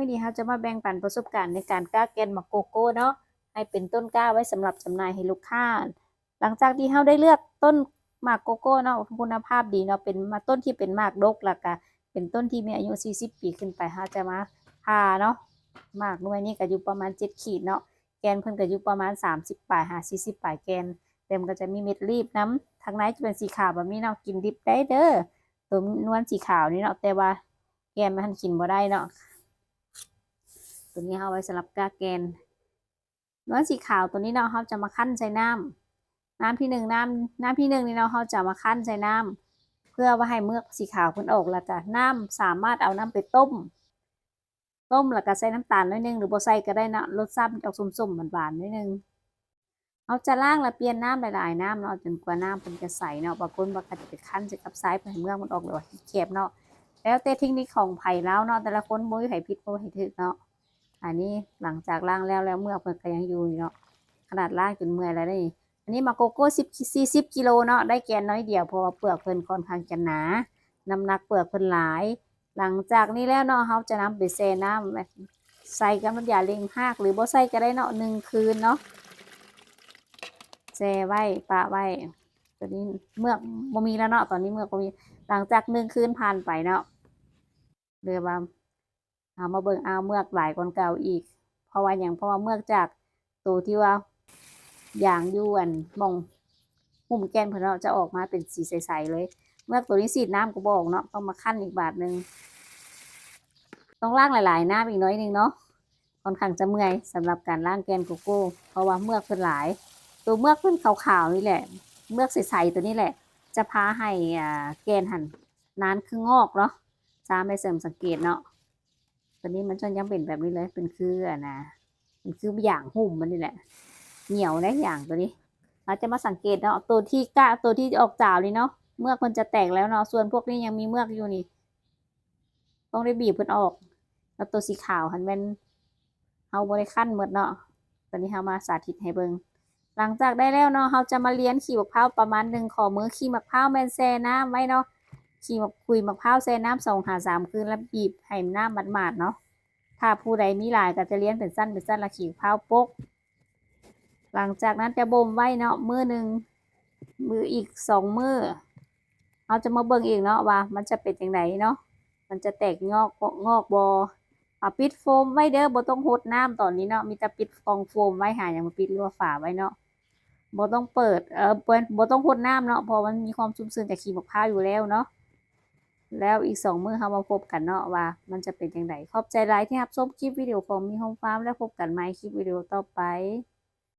ມື້ນີ້ເຮົາຈະມາແບ່ງປັນປະສົບການໃນການກ້າແກ່ນໝາກໂກໂກ້ເນາະ ໃຫ້ເປັນຕົ້ນກ້າໄວ້ສຳລັບຈຳໜ່າຍໃຫ້ລູກຄ້າ. ຫຼັງຈາກທີ່ເຮົາໄດ້ເລືອກຕົ້ນໝາກໂກໂກ້ເນາະ ຄຸນນະພາບດີເນາະ ເປັນໝາກ ຕົ້ນທີ່ເປັນໝາກດົກ ແລ້ວກະເປັນຕົ້ນທີ່ມີອາຍຸສີ່ສິບປີຂຶ້ນໄປ ເຮົາຈະມາຜ່າເນາະ. ໝາກໜ່ວຍນີ້ກະຢູ່ປະມານເຈັດຂີດເນາະ ແກ່ນເພິ່ນກະຢູ່ປະມານສາມສິບປາຍຫາສີ່ສິບປາຍແກ່ນ ແຕ່ມັນກະຈະມີເມັດລີບນຳ. ທາງໃນຈະເປັນສີຂາວແບບນີ້ເນາະ ກິນດິບໄດ້ເດີ ໂຕນວນສີຂາວນີ້ເນາະ ແຕ່ວ່າແກ່ນມັນຫັ້ນກິນບໍ່ໄດ້ເນາະ. ໂຕນີ້ເຮົາໄວ້ສຳລັບກ້າແກ່ນ. ນວນສີຂາວໂຕນີ້ເນາະ ເຮົາຈະມາຄັ້ນໃສ່ນ້ຳ ນ້ຳທີໜຶ່ງ ນ້ຳ ນ້ຳທີໜຶ່ງນີ້ເນາະ ເຮົາຈະມາຄັ້ນໃສ່ນ້ຳ ເພື່ອວ່າໃຫ້ເມືອກສີຂາວເພິ່ນອອກ ແລ້ວກະນ້ຳ ສາມາດເອົານ້ຳໄປຕົ້ມ ຕົ້ມແລ້ວກະໃສ່ນ້ຳຕານໜ້ອຍໜຶ່ງ ຫຼືບໍ່ໃສ່ກະໄດ້ເນາະ ລົດຊາດມັນອອກສົ້ມໆຫວານໆໜ້ອຍໜຶ່ງ. ເຮົາຈະລ້າງ ແລະ ປ່ຽນນ້ຳຫຼາຍໆນ້ຳເນາະ ຈົນກວ່ານ້ຳເພິ່ນຈະໃສເນາະ. ບາງຄົນວ່າກະຈະໄປຄັ້ນໃສ່ກັບຊາຍ ເພື່ອໃຫ້ເມືອກມັນອອກ ຫຼືວ່າແຄບເນາະ ແລ້ວແຕ່ເຕັກນິກຂອງໃຜລາວເນາະ ແຕ່ລະຄົນບໍ່ມີໃຜຜິດບໍ່ໃຜຖືກເນາະ. ອັນນີ້ຫຼັງຈາກລ້າງແລ້ວ ແລ້ວເມືອກເພິ່ນກະຍັງຢູ່ນີ້ເນາະ ຂະໜາດລ້າງຈົນເມື່ອຍແລ້ວເດ້. ອັນນີ້ໝາກໂກໂກ້ສິບ ສີ່ສິບກິໂລເນາະ ໄດ້ແກ່ນໜ້ອຍດຽວ ເພາະວ່າເປືອກເພິ່ນຂ້ອນຂ້າງຈະໜາ ນ້ຳໜັກເປືອກເພິ່ນຫຼາຍ. ຫຼັງຈາກນີ້ແລ້ວເນາະ ເຮົາຈະນຳໄປແຊ່ນ້ຳ ໃສ່ກັບນ້ຳຢາເລັ່ງຮາກ ຫຼືບໍ່ໃສ່ກະໄດ້ເນາະ ໜຶ່ງຄືນເນາະ ແຊ່ໄວ້ ປະໄວ້. ໂຕນີ້ເມືອກບໍ່ມີແລ້ວເນາະ ຕອນນີ້ເມືອກບໍ່ມີ. ຫຼັງຈາກໜຶ່ງຄືນຜ່ານໄປເນາະ ຫຼືວ່າ ເຮົາມາເບິ່ງ ອ້າວ ເມືອກຫຼາຍກວ່າເກົ່າອີກ ເພາະວ່າຫຍັງ? ເພາະວ່າເມືອກຈາກໂຕທີ່ວ່າຢາງຢູ່ອັນໝ່ອງຫຸ້ມແກ່ນເພິ່ນເນາະ ຈະອອກມາເປັນສີໃສໆເລີຍ. ເມືອກໂຕນີ້ສີດນ້ຳກະບໍ່ອອກເນາະ ຕ້ອງມາຄັ້ນອີກບາດໜຶ່ງ ຕ້ອງລ້າງຫຼາຍໆນ້ຳອີກໜ້ອຍໜຶ່ງເນາະ. ຂ້ອນຂ້າງຈະເມື່ອຍສຳລັບການລ້າງແກ່ນໂກໂກ້ ເພາະວ່າເມືອກເພິ່ນຫຼາຍ ໂຕເມືອກເພິ່ນຂາວໆນີ້ແຫຼະ ເມືອກໃສໆໂຕນີ້ແຫຼະ ຈະພາໃຫ້ ອ່າ ແກ່ນຫັ້ນນານຄືງອກເນາະ. ຊາມໄດ້ເສີມສັງເກດເນາະ ໂຕນີ້ມັນຈະຍັງເປັນແບບນີ້ເລີຍ ເປັນຄືອັນນ່າ ເປັນຄືຢາງຫຸ້ມມັນນີ້ແຫຼະ ໜຽວເດ້ຢາງໂຕນີ້. ເຮົາຈະມາສັງເກດເນາະ ໂຕທີ່ກະ ໂຕທີ່ອອກຈາວນີ້ເນາະ ເມືອກເພິ່ນຈະແຕກແລ້ວເນາະ ສ່ວນພວກນີ້ຍັງມີເມືອກຢູ່ນີ້ ຕ້ອງໄດ້ບີບເພິ່ນອອກ. ແລ້ວໂຕສີຂາວຫັ້ນແມ່ນເຮົາບໍ່ໄດ້ຄັ້ນໝົດເນາະ ຕອນນີ້ເຮົາມາສາທິດໃຫ້ເບິ່ງ. ຫຼັງຈາກໄດ້ແລ້ວເນາະ ເຮົາຈະມາລຽນຂີ້ໝາກພ້າວປະມານໜຶ່ງຂໍ້ມື. ຂີ້ໝາກພ້າວແມ່ນແຊ່ນ້ຳໄວ້ເນາະ ຂີ້ໝາກ ຂຸຍໝາກພ້າວແຊ່ນ້ຳສອງຫາສາມຄືນ ແລ້ວບີບໃຫ້ນ້ຳໝາດໆເນາະ. ຖ້າຜູ້ໃດມີຫຼາຍກະຈະລຽນເປັນຊັ້ນເປັນຊັ້ນ ແລ້ວຂີ້ໝາກພ້າວປົກ. ຫຼັງຈາກນັ້ນຈະບົ່ມໄວ້ເນາະ ມື້ໜຶ່ງ ມື້ ອີກສອງມື້ ເຮົາຈະມາເບິ່ງອີກເນາະວ່າມັນຈະເປັນຈັ່ງໃດເນາະ ມັນຈະແຕກຍອດງອກບໍ່. ເອົາ ປິດໂຟມໄວ້ເດີ ບໍ່ຕ້ອງຫົດນ້ຳຕອນນີ້ເນາະ ມີແຕ່ປິດກ່ອງໂຟມໄວ້ ຫາຫຍັງມາປິດ ຫຼືວ່າຝາໄວ້ເນາະ ບໍ່ຕ້ອງເປີດ ເອີ ບໍ່ ບໍ່ຕ້ອງຫົດນ້ຳເນາະ ເພາະວ່າມັນມີຄວາມຊຸ່ມຊືນຈາກຂີ້ໝາກພ້າວຢູ່ແລ້ວເນາະ. ແລ້ວອີກສອງມື້ເຮົາມາພົບກັນເນາະວ່າມັນຈະເປັນຈັ່ງໃດ. ຂອບໃຈຫຼາຍທີ່ຮັບຊົມຄລິບວິດີໂອຂອງມີໂຮມຟາມ ແລ້ວພົບກັນໃໝ່ຄລິບວິດີໂອຕໍ່ໄປ.